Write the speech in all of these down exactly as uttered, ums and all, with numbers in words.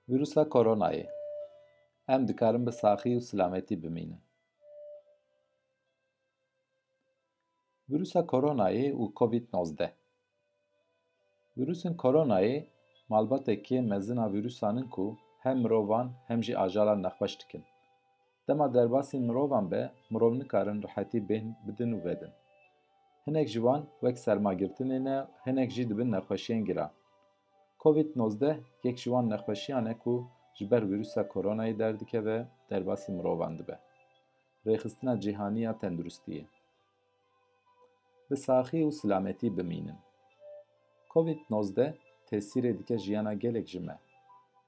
Vîrusa koronayê. Em dikarin bi saxî û silametî bimînin. Vîrusa koronayê û covid nozdeh. Vîrusên koronayê malbatekê mezin a vîrusan in ku hem mirovan hem jî ajalan nexweş dikin. Dema derbasî mirovan be, mirov nikarin rihetî bêhn bidin û vedin. Hinek ji wan wek sermagirtinê ne, hinek jî dibin nexweşiyên giran. Covid nozdeh yek ji wan nexweşiyan e ku ji ber vîrusa koronayê derdikeve, derbasî mirovan dibe. Rêxistina Cîhanî ya Tenduristiyê. Bi saxî û silametî bimînin. Covid nozdeh tesîrê dike jiyana gelek ji me.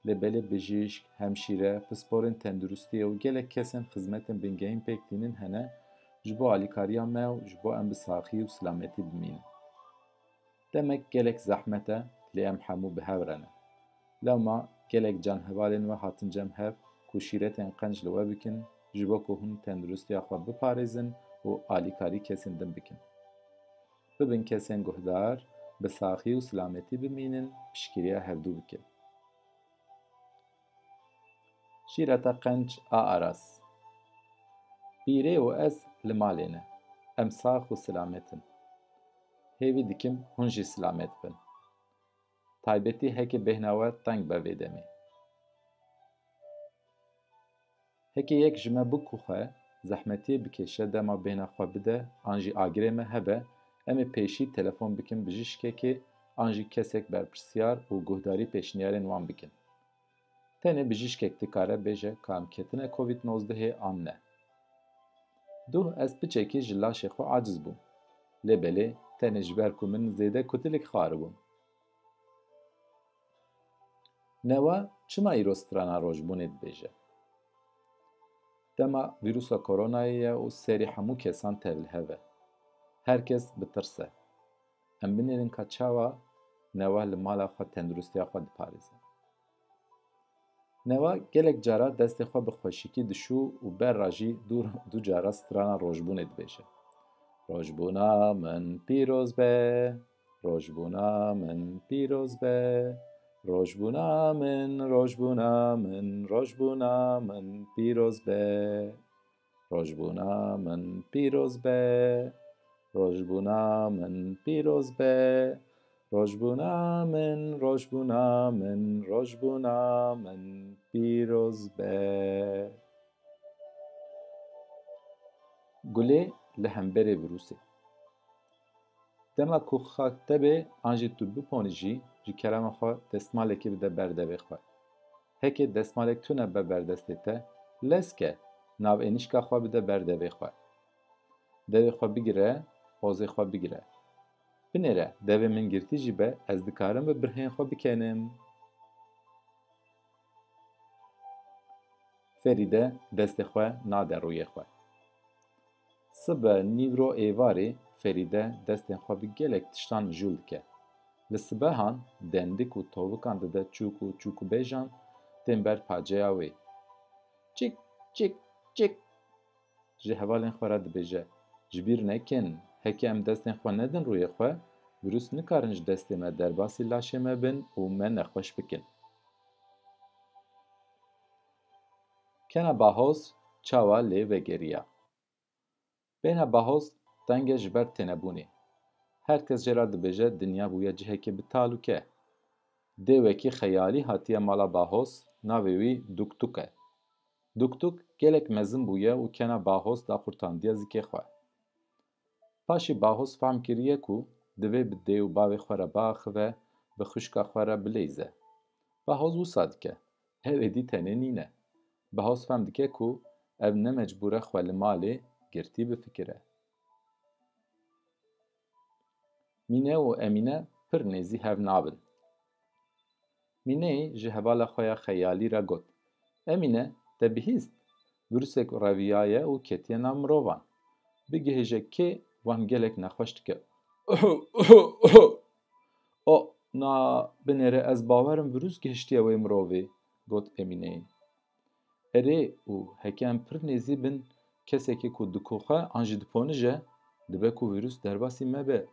Lê belê bijîşk, hemşîre, pisporên tenduristiyê û gelek kesên xizmetên bingehîn pêk tînin hene ji bo alîkariya me û ji bo em bi saxî û silametî bimînin. Demek gelek zehmet e, lê em hemû bi hev re ne. Lewma gelek canhevalên we hatin cem hev ku şîretên qenc li we bikin, ji bo ku hûn tenduristiya xwe biparêzin û alîkarî kesên din bikin. Bibin kesên guhdar, bi saxî û silametî bimînin, piştgiriya hevdû bikin. Şîreta qenc a Aras. Pîrê û ez li malê ne. Em sax û silamet in. Hêvî dikim hûn jî silamet bin. Taybetî heke bêhna we teng be vê demê. Heke yek ji me bikûxe, zehmetiyê bikêşe, dema bêhna xwe bide, an jî agirê me hebe, em ê pêşî telefon bikin bijîşkekê an jî kesek berpirsiyar û guhdarî pêşniyarên wan bikin. Tenê bijîşkek dikare bêje ka em ketine covid nozdehê an ne. Duh ez piçekî ji laşê xwe aciz bûm. Lê belê tenê ji ber ku min zêde kutilik xwaribûm. Newa çima îro strana rojbûnê dibêje? Dema vîrusa koronayê ye û serî hemû kesan tevlihev e. Her kes bi tirs e. Em binêrin ka çawa Newa li mala xwe tenduristiya xwe diparêze. Newa gelek cara destê xwe bi xweşikî dişû û berra jî du, du cara strana rojbûnê dibêje. Rojbûna min pîroz be, rojbûna min pîroz be, rojbûna min, rojbûna min, rojbûna min pîroz be. Rojbûna min pîroz be, rojbûna min pîroz be, rojbûna min, rojbûna min, rojbûna min pîroz be. Gulê li hemberê vîrusê. Dema ku xak te bê an jî tu biponî jî, ji kerema xwe destmalekê bide ber devê xwe. Heke destmalek tune be ber destê te, lez ke, nav ênişka xwe bide ber devê xwe. Devê xwe bigire, pozê xwe bigire. Binêre, devê min girtî jî be, ez dikarim bi birhên xwe bikenim. Ferîde destê xwe nade rûyê xwe. Sibe nîvro êvarê Ferîde destên xwe bi gelek tiştan mijûl dike. Li sibehan dendik û tovikan dide çûk û çûkbêjan tên ber paceya wê. Çik, çik, çik! Ji hevalên xwe re dibêje, ji bîr nekin, heke em destên xwe nedin rûyê xwe, vîrus nikarin ji destê me derbasî laşê me bin û me nexweş bikin. Kena Bahoz çawa lê vegeriya? Bêhna Bahoz teng e ji ber tênebûnê. Her kes jê re dibêje dinya bûye cihekê bi talûke. Dêwekî xeyalî hatiye mala Bahoz, navê wî Duktuk e. Duktuk gelek mezin bûye û kena Bahoz daxurtandiye zikê xwe. Paşî Bahoz fehm kiriye ku divê bi dê û bavê xwe re biaxive, bi xwişka xwe re bileyze. Bahoz wisa dike. Ew êdî tenê nîne. Bahoz fehm dike ku ev ne mecbûr e xwe li malê girtî bifikire. Mîne û Emîne pir nêzî hev nabin. Mîneyê ji hevala xwe ya xeyalî re got, Emîne, te bihîst? Vîrusek reviyaye û ketiye nav mirovan. Bigihêje kê wan gelek nexweş dike. O, na, binêre ez bawerim vîrus gihiştiye wê mirovê, got Emîneyê. Erê û heke em pir nêzî bin, kesekê ku dikoxe an jî diponije, dibe ku vîrus derbasî me be,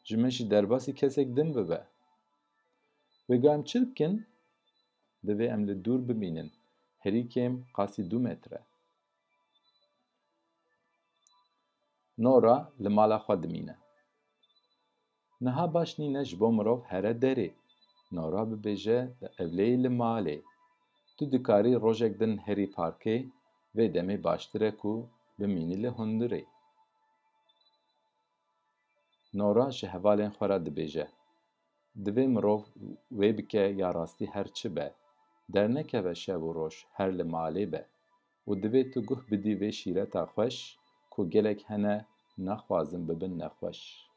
ji me jî derbasî kesek din bibe. Vêga em çi bikin? Divê em li dûr bimînin, herî kêm qasî du metre. Nora li mala xwe dimîne. Niha baş nîne ji bo mirov here derê. Nora bibêje li ewleyê li malê. Tu dikarî rojek din herî parkê, vê demê baştir e ku bimînî li hundirê. Nora ji hevalên xwe re dibêje, divê mirov wê bike ya rastî her çi be, dernekeve şev û roj her li malê be û divê tu guh bidî vê şîreta xweş ku gelek hene naxwazin bibin nexweş.